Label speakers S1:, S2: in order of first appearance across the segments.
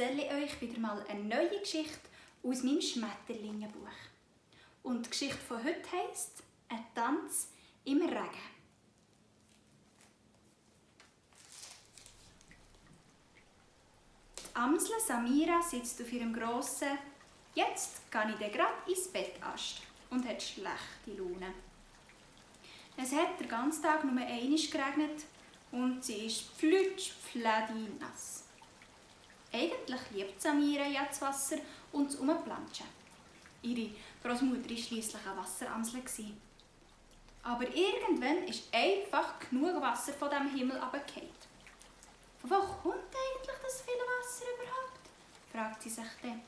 S1: erzähle ich euch wieder mal eine neue Geschichte aus meinem Schmetterlingenbuch. Und die Geschichte von heute heisst «Ein Tanz im Regen». Die Amsel Samira sitzt auf ihrem grossen «Jetzt gehe ich dann grad ins Bett» Ast und hat schlechte Laune. Es hat den ganzen Tag nur einmal geregnet und sie ist flutsch-fladi-nass. Eigentlich liebt Samira ja das Wasser und das Umplanschen. Ihre Großmutter war schliesslich eine Wasseramsel. Aber irgendwann ist einfach genug Wasser von dem Himmel herabgefallen. Von wo kommt eigentlich das viele Wasser überhaupt? Fragt sie sich dann.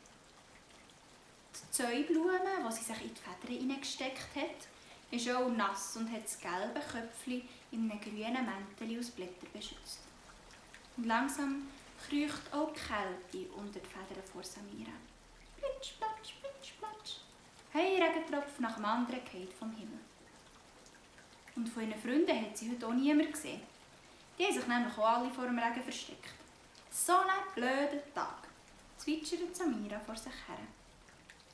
S1: Die Zäublume, die sie sich in die Federn hineingesteckt hat, ist auch nass und hat das gelbe Köpfchen in einem grünen Mäntel aus Blättern beschützt. Und langsam kriecht auch die Kälte unter die Federn vor Samira. Plitsch, platsch, plitsch, platsch. Ein Regentropfen nach dem anderen fällt vom Himmel. Und von ihren Freunden hat sie heute auch niemand gesehen. Die haben sich nämlich auch alle vor dem Regen versteckt. So ein blöder Tag, zwitschert Samira vor sich her.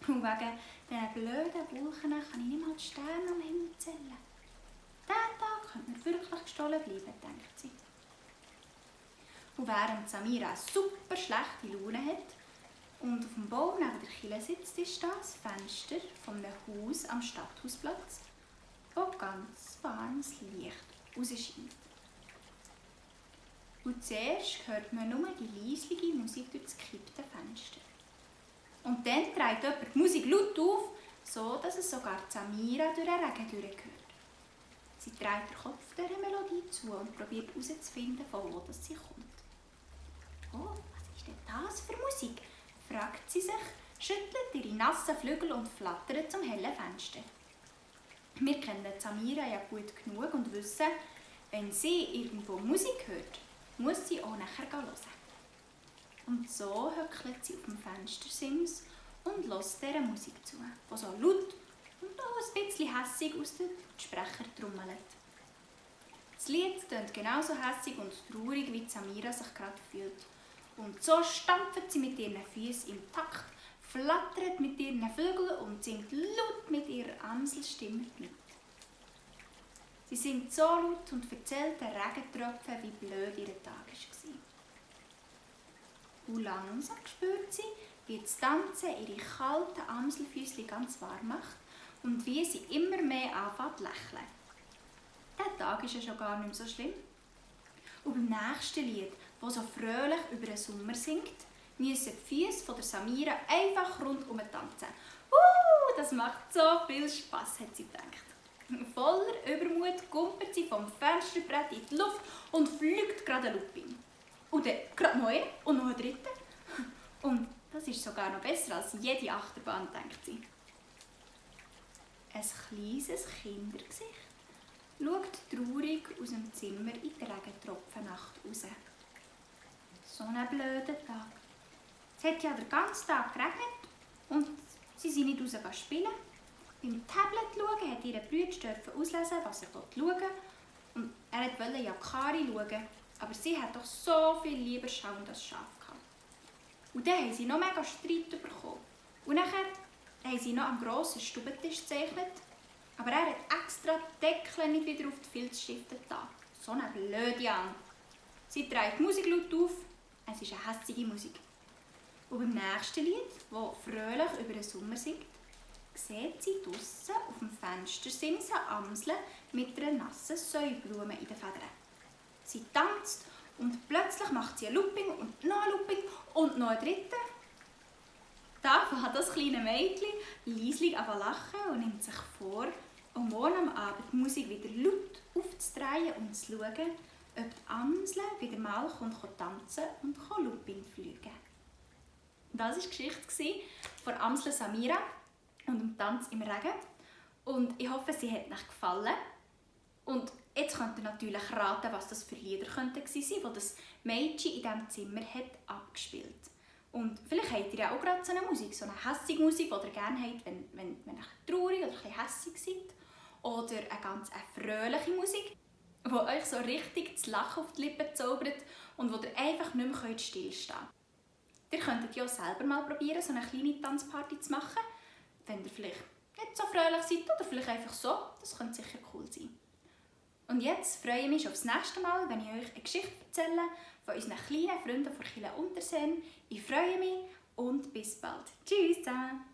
S1: Und wegen diesen blöden Wolken kann ich nicht mal die Sterne am Himmel zählen. Diesen Tag könnte mir wirklich gestohlen bleiben, denkt sie. Und während Samira eine super schlechte Laune hat und auf dem Baum neben der Kille sitzt, ist das Fenster von einem Haus am Stadthausplatz, wo ganz warmes Licht rausscheint. Und zuerst hört man nur die leisliche Musik durch das gekippte Fenster. Und dann dreht jemand die Musik laut auf, so dass es sogar Samira durch den Regen durchhört. Sie dreht den Kopf dieser Melodie zu und probiert herauszufinden, von wo sie kommt. «Oh, was ist denn das für Musik?» fragt sie sich, schüttelt ihre nassen Flügel und flattert zum hellen Fenster. Wir kennen Samira ja gut genug und wissen, wenn sie irgendwo Musik hört, muss sie auch nachher hören. Und so hückelt sie auf dem Fenstersims und hört dieser Musik zu, die so laut und auch ein bisschen hässig aus den Lautsprechern trommelt. Das Lied klingt genauso hässig und traurig, wie Samira sich gerade fühlt. Und so stampft sie mit ihren Füßen im Takt, flattert mit ihren Flügeln und singt laut mit ihrer Amselstimme mit. Sie singt so laut und erzählt den Regentropfen, wie blöd ihr Tag war. Und langsam spürt sie, wie das Tanzen ihre kalten Amselfüßchen ganz warm macht und wie sie immer mehr anfängt zu lächeln. Der Tag ist ja schon gar nicht mehr so schlimm. Und beim nächsten Lied, das so fröhlich über den Sommer singt, müssen die Füße von der Samira einfach rundum tanzen. Das macht so viel Spass, hat sie gedacht. Voller Übermut kumpelt sie vom Fensterbrett in die Luft und fliegt gerade ein Looping. Und dann gerade noch einen und noch einen dritten. Und das ist sogar noch besser als jede Achterbahn, denkt sie. Ein kleines Kindergesicht schaut traurig aus dem Zimmer in die Regentropfennacht raus. So ein blöder Tag. Es hat ja den ganzen Tag geregnet und sie sind nicht raus spielen. Beim Tablet schauen hat ihre Brüder auslesen, was er schauen will. Und er wollte ja Kari schauen, aber sie hat doch so viel lieber schauen das Schaf gehabt. Und dann haben sie noch mega Streit bekommen. Und nachher haben sie noch am grossen Stubentisch gezeichnet, aber er hat extra die Deckel nicht wieder auf die Filzstifte getan. So eine blöde An. Sie trägt die Musik laut auf, es ist eine hässige Musik. Und beim nächsten Lied, das fröhlich über den Sommer singt, sieht sie draussen auf dem Fenstersims eine Amsel mit einer nassen Säublume in den Federn. Sie tanzt und plötzlich macht sie ein Looping und noch ein Looping und noch ein dritten. Da fängt das kleine Mädchen leislich an zu lachen und nimmt sich vor, um morgen am Abend die Musik wieder laut aufzudrehen und zu schauen, ob die Amsel wieder mal tanzen und Looping fliegen. Das war die Geschichte von Amsel Samira und dem Tanz im Regen. Und ich hoffe, sie hat euch gefallen. Und jetzt könnt ihr natürlich raten, was das für Lieder gewesen sein, die das Mädchen in diesem Zimmer hat abgespielt. Und vielleicht habt ihr ja auch gerade so eine Musik, so eine hässige Musik, die ihr gerne habt, wenn ihr traurig oder ein bisschen hässig seid. Oder eine ganz fröhliche Musik, die euch so richtig das Lachen auf die Lippen zaubert und wo ihr einfach nicht mehr stillstehen könnt. Ihr könntet ja selber mal probieren, so eine kleine Tanzparty zu machen, wenn ihr vielleicht nicht so fröhlich seid oder vielleicht einfach so. Das könnte sicher cool sein. Und jetzt freue ich mich auf das nächste Mal, wenn ich euch eine Geschichte erzähle von unseren kleinen Freunden von Kille Unterseen. Ich freue mich und bis bald. Tschüss zusammen!